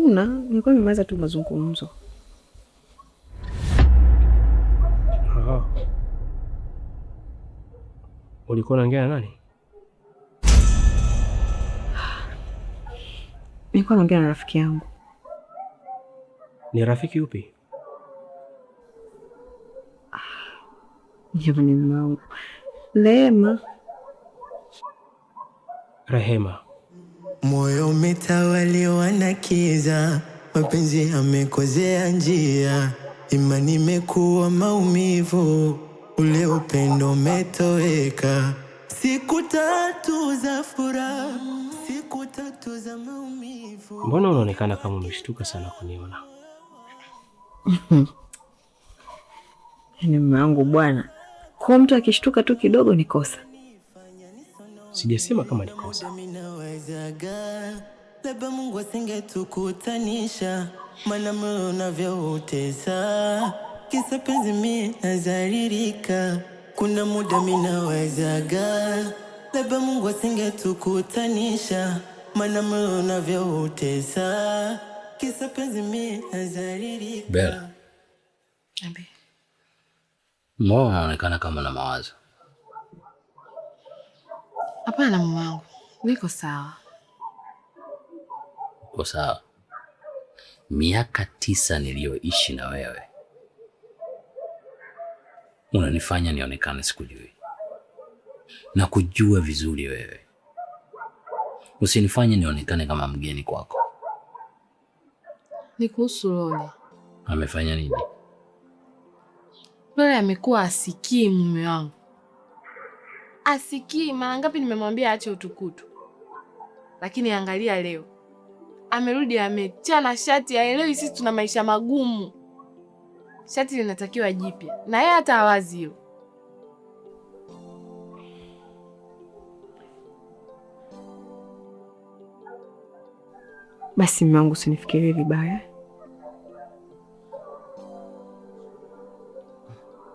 Hakuna, nilikuwa nimemaliza tu mazungumzo. Ah. Ulikuwa unaongea na nani? Nilikuwa naongea na rafiki yangu. Ni rafiki upi? Jamani, mume wangu Rehema. Rehema. Moyo umetawaliwa na kiza, mapenzi yamekozea njia, imani imekuwa maumivu, ule upendo umetoweka. Siku tatu za furaha, siku tatu za maumivu. Mbona unaonekana kama umeshtuka sana kuniona? Yaani mume wangu bwana, kwa mtu akishtuka tu kidogo ni kosa. Sijasema kama ni kosa. Labda Mungu asingetukutanisha, maana moyo unavyoutesa, kisa penzi mie nazaririka. Kuna muda minawezaga, labda Mungu asingetukutanisha, maana moyo unavyoutesa, kisa penzi mie nazaririka. Bella, mbona unaonekana kama na mawazo? Hapana mume wangu, niko sawa. Uko sawa? Miaka 9 niliyoishi na wewe unanifanya nionekane sikujui na kujua vizuri wewe. Usinifanye nionekane kama mgeni kwako. Ni kuhusu Lole. Amefanya nini? Lole amekuwa asikii mume wangu, asikii. Mara ngapi nimemwambia aache utukutu, lakini angalia leo amerudi amechana shati, haelewi sisi tuna maisha magumu. Shati linatakiwa jipya na yeye hata hawazi hilo. Basi mume wangu, usinifikirie vibaya.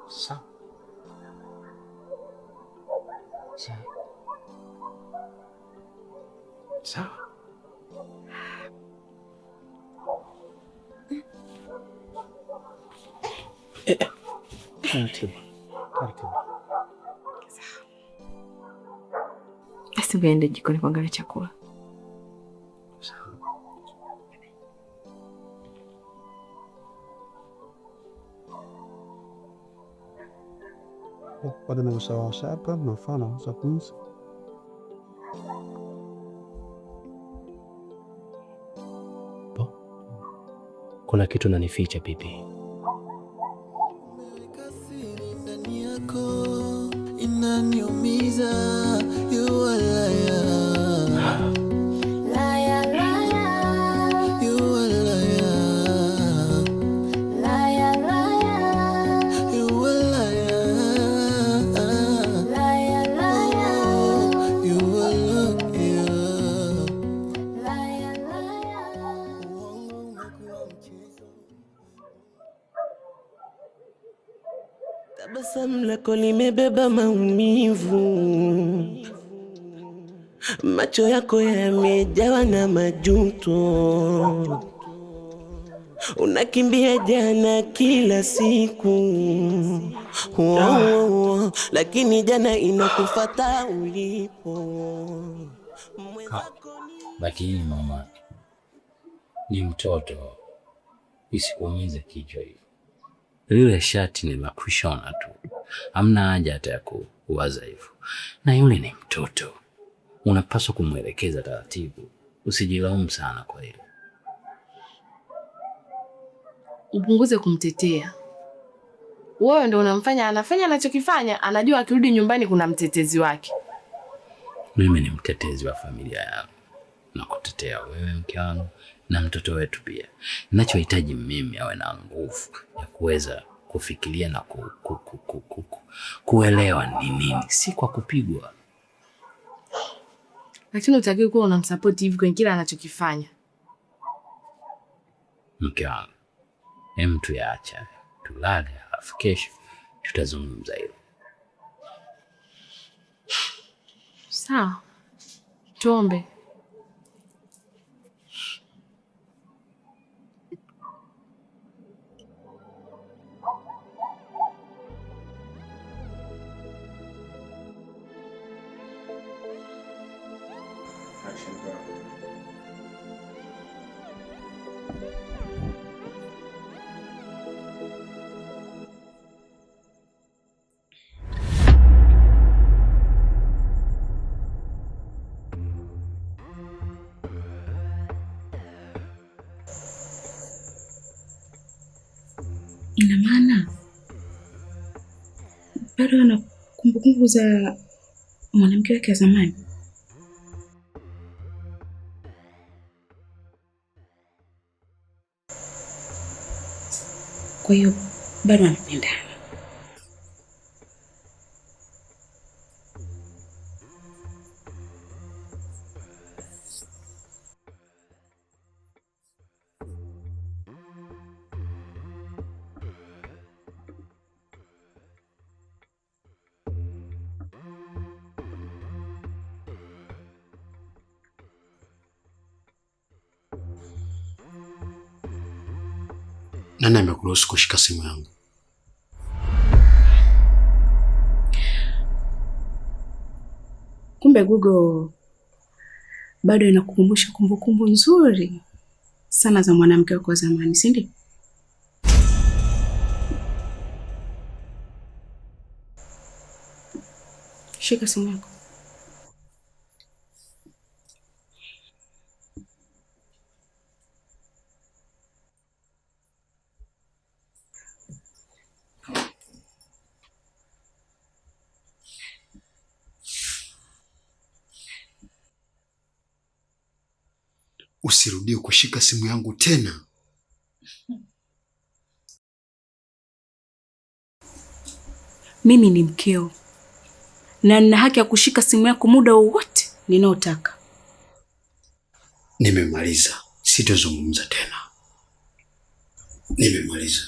Sawa. Sawa. Sawa. Taratibu. Taratibu. Basi uende jikoni kuangalia chakula. Sawa. Podemos avançar para mfano za. Kuna kitu nanificha pipi. Inaniumiza, you are liar. Liar, liar. You are liar. Liar, liar. You are liar. Liar, liar. You are liar. Liar, liar. Uongo umekuwa mchezo. Tabasamu lako limebeba maumivu, macho yako yamejawa na majuto, unakimbia jana kila siku oh, lakini jana inakufata ulipo. Lakini mama ni mtoto, isikuumize kichwa hivi. Lile shati ni la kushona tu, hamna haja hata ya kuwaza hivyo. Na yule ni mtoto, unapaswa kumwelekeza taratibu. Usijilaumu sana kwa hilo. Upunguze kumtetea. Wewe ndio unamfanya anafanya anachokifanya, anajua akirudi nyumbani kuna mtetezi wake. Mimi ni mtetezi wa familia yangu na kutetea wewe mke wangu na mtoto wetu pia. Ninachohitaji mimi awe na nguvu ya kuweza kufikiria na kuelewa ni nini, si kwa kupigwa. Lakini hutakiwi kuwa unamsupport hivi kwenye kila anachokifanya. Mke wangu, hem, tuyaacha tulale, alafu kesho tutazungumza hilo. Sawa, tuombe. Ina maana bado ana kumbukumbu za mwanamke wake wa zamani. Kwa hiyo bado anapendana. Nani amekuruhusu kushika simu yangu? Kumbe Google bado inakukumbusha kumbukumbu nzuri sana za mwanamke wako wa zamani, si ndio? Shika simu yako. Usirudie kushika simu yangu tena. Mimi ni mkeo na nina haki ya kushika simu yako muda wowote ninaotaka. Nimemaliza, sitozungumza tena. Nimemaliza.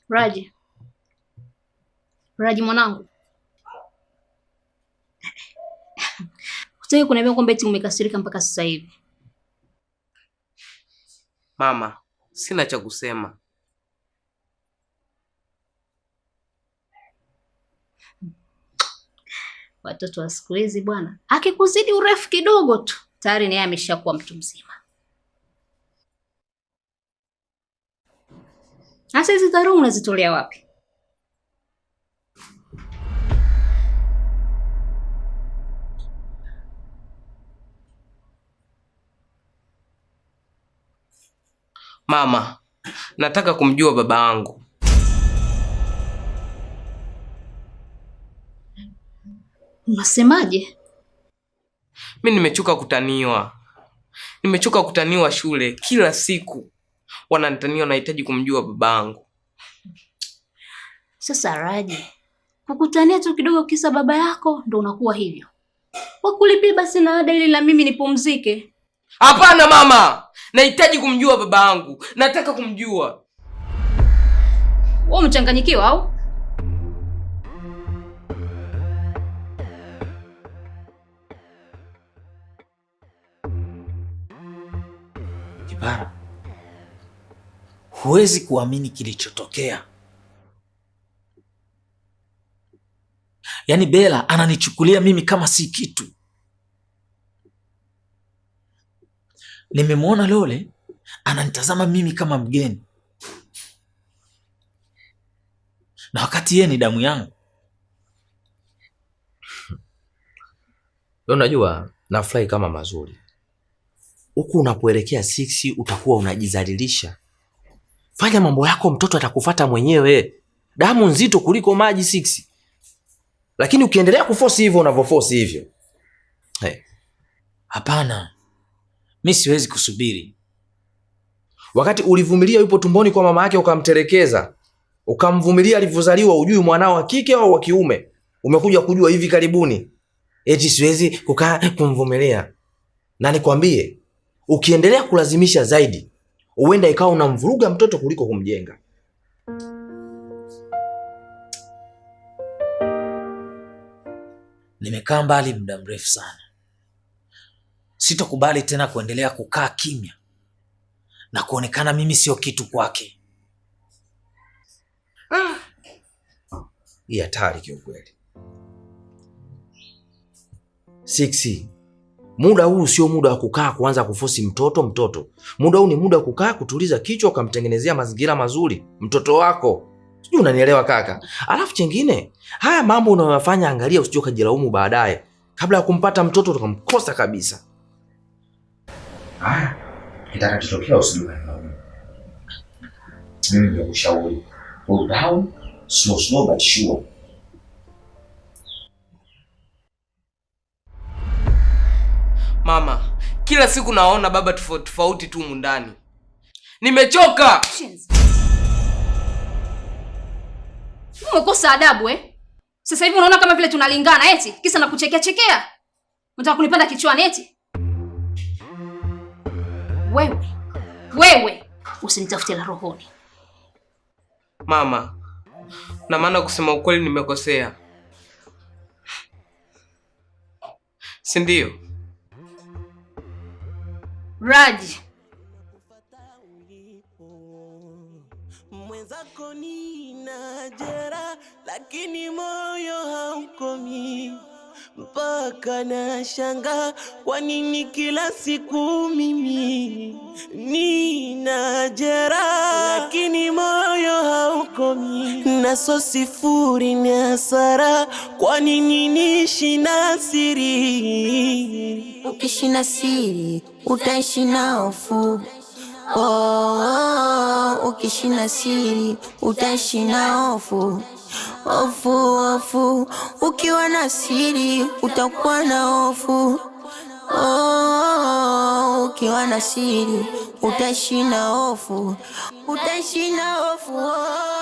Raji, Raji mwanangu, hutaki kuniambia kwamba eti umekasirika mpaka sasa hivi? Mama, sina cha kusema. Watoto wa siku hizi bwana, akikuzidi urefu kidogo tu tayari naye ameshakuwa mtu mzima. Hasa hizi dharau unazitolea wapi? Mama, nataka kumjua baba yangu. Unasemaje? Mi nimechoka kutaniwa, nimechoka kutaniwa shule kila siku wananitania, nahitaji kumjua baba yangu. Sasa Raji, kukutania tu kidogo kisa baba yako ndo unakuwa hivyo? Wakulipie basi na ada ili la mimi nipumzike. Hapana mama, nahitaji kumjua baba yangu, nataka kumjua. Wewe umechanganyikiwa au? Kipara, huwezi kuamini kilichotokea. Yaani Bella ananichukulia mimi kama si kitu. Nimemwona Lole ananitazama mimi kama mgeni, na wakati yeye ni damu yangu. Wewe unajua nafurahi kama mazuri. Huku unapoelekea 6 utakuwa unajizalilisha. Fanya mambo yako, mtoto atakufata mwenyewe. Damu nzito kuliko maji 6. Lakini ukiendelea kuforce hivyo unavyoforce hivyo. Hey. Hapana, mi siwezi kusubiri. Wakati ulivumilia yupo tumboni kwa mama yake ukamtelekeza, ukamvumilia alivyozaliwa, ujui mwanao wa kike au wa kiume, umekuja kujua hivi karibuni. Eti siwezi kukaa kumvumilia. Na nikwambie, ukiendelea kulazimisha zaidi, huenda ikawa unamvuruga mtoto kuliko kumjenga. Nimekaa mbali muda mrefu sana. Sitokubali tena kuendelea kukaa kimya na kuonekana mimi sio kitu kwake. Hii hatari kiukweli. Six. Muda huu sio muda wa kukaa kuanza kufosi mtoto mtoto. Muda huu ni muda wa kukaa kutuliza kichwa, ukamtengenezea mazingira mazuri mtoto wako. Sijui unanielewa kaka. Alafu chengine, haya mambo unayoyafanya, angalia usije ukajilaumu baadaye. Kabla ya kumpata mtoto ukamkosa kabisa. Haya, kitakachotokea usije ukanilaumu. Mimi nimekushauri. Cool down, slow slow but sure. Mama, kila siku naona baba tofauti tofauti tu humu ndani. Nimechoka. Umekosa adabu eh? Sasa hivi unaona kama vile tunalingana eti? Kisa nakuchekea chekea. Unataka kunipanda kichwani eti? Wewe. Wewe usinitafute la rohoni. Mama, na maana kusema ukweli nimekosea. Si ndio? Raji. Mwenzako nina jera, lakini moyo haukomi mpaka nashanga kwa nini kila siku mimi nina jera, lakini moyo haukomi, naso sifuri ni hasara, kwa nini niishi na siri? Ukiishi na siri utaishi na hofu. Oh, oh, ukiishi na siri utaishi na hofu. Hofu, hofu. Ukiwa na siri utakuwa na hofu. Oh, ukiwa na siri utaishi na hofu. Utaishi na hofu. Oh.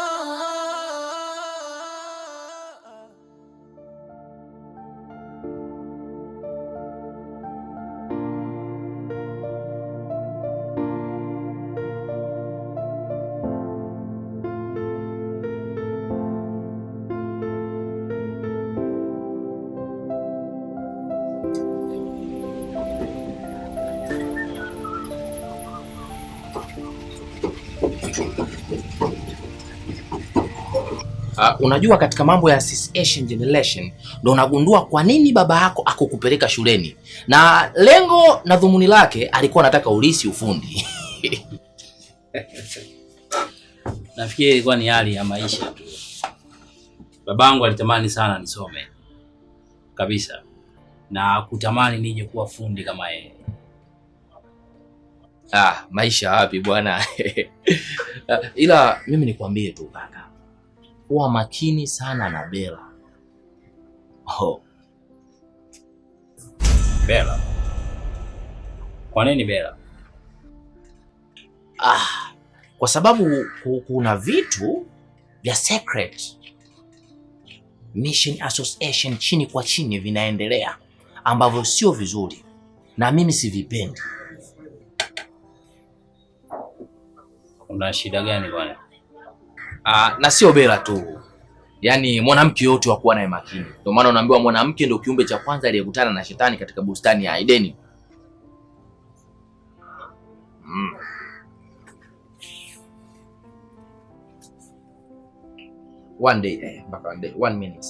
Unajua katika mambo ya Association Generation ndo unagundua kwa nini baba yako akukupeleka shuleni, na lengo na dhumuni lake alikuwa anataka ulisi ufundi. Nafikiri ilikuwa ni hali ya maisha tu. Babangu alitamani sana nisome kabisa na kutamani nije kuwa fundi kama yeye. Ah, maisha wapi bwana. Ila mimi nikwambie tu kaka, kuwa makini sana na Bella. Oh. Bella? Kwa nini Bella? Ah, kwa sababu kuna vitu vya secret mission association chini kwa chini vinaendelea ambavyo sio vizuri na mimi sivipendi. Una shida gani bwana? Ah, na sio Bella tu. Yaani mwanamke yote wa kuwa naye makini. Ndio maana unaambiwa mwanamke ndio kiumbe cha kwanza aliyekutana na shetani katika bustani ya Edeni. One day, mpaka one day, 1 minute.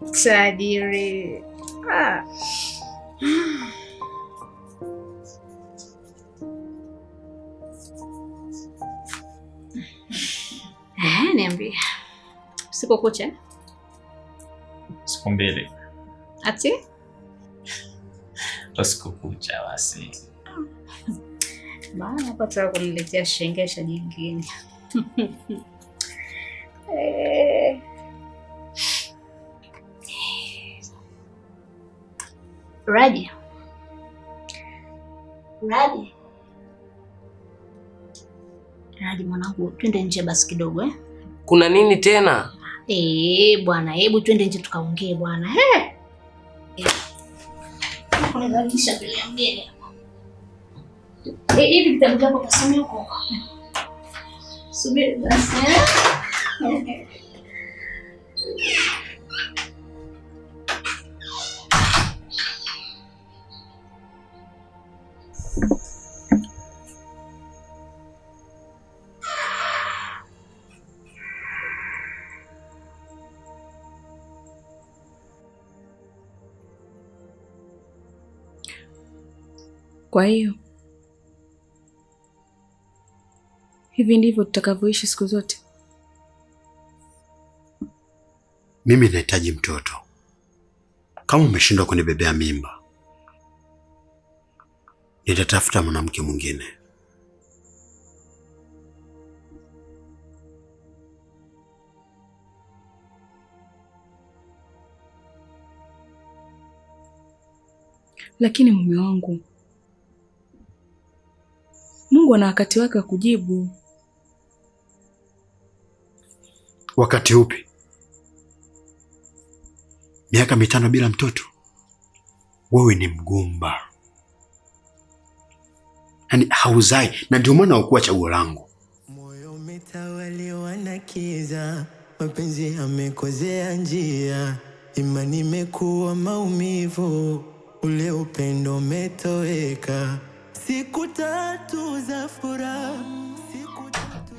Tajiri. Ah. Niambie. Siku kucha? Siku mbili. Ati? Usiku kucha basi. Maana hapa kuniletea shengesha jingine. Raji. Raji. Raji mwanangu, twende nje basi kidogo eh? Kuna nini tena? Bwana, hebu twende nje tukaongee bwana. Kunidhalilisha mbele ya mgeni. Hivi vitabu vyako kasome huko. Subiri basi. Kwa hiyo hivi ndivyo tutakavyoishi siku zote. Mimi nahitaji mtoto. Kama umeshindwa kunibebea mimba, nitatafuta mwanamke mwingine. Lakini mume wangu, Mungu ana wakati wake wa kujibu. Wakati upi? Miaka 5 bila mtoto? Wewe ni mgumba. Yaani hauzai, na ndio maana hukuwa chaguo langu. Moyo umetawaliwa na kiza, mapenzi yamekozea njia, imani imekuwa maumivu, ule upendo umetoweka. Siku tatu za furaha, siku tatu.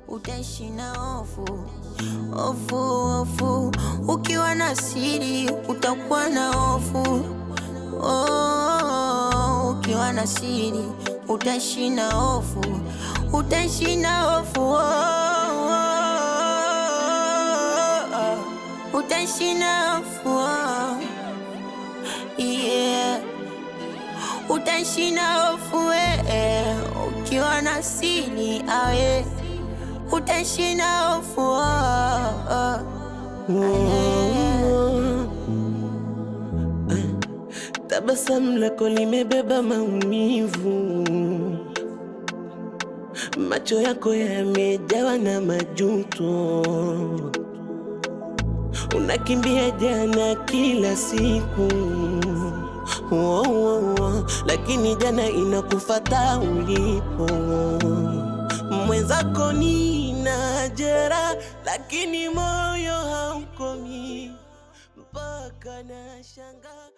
Utaishi na hofu, hofu, hofu. Ukiwa na siri utakuwa na hofu. Oh, ukiwa na siri utaishi na hofu, utaishi na hofu. Oh, oh, oh. Utaishi na hofu. Oh, yeah. Utaishi na hofu eh, ukiwa na siri awe. Utaishi na hofu. Oh, oh. Oh. Tabasamu lako limebeba maumivu, macho yako yamejawa na majuto, unakimbia jana kila siku. Oh, oh, oh. Lakini jana inakufata ulipo. Mwenzako nina jera, lakini moyo haukomi mpaka nashangaa.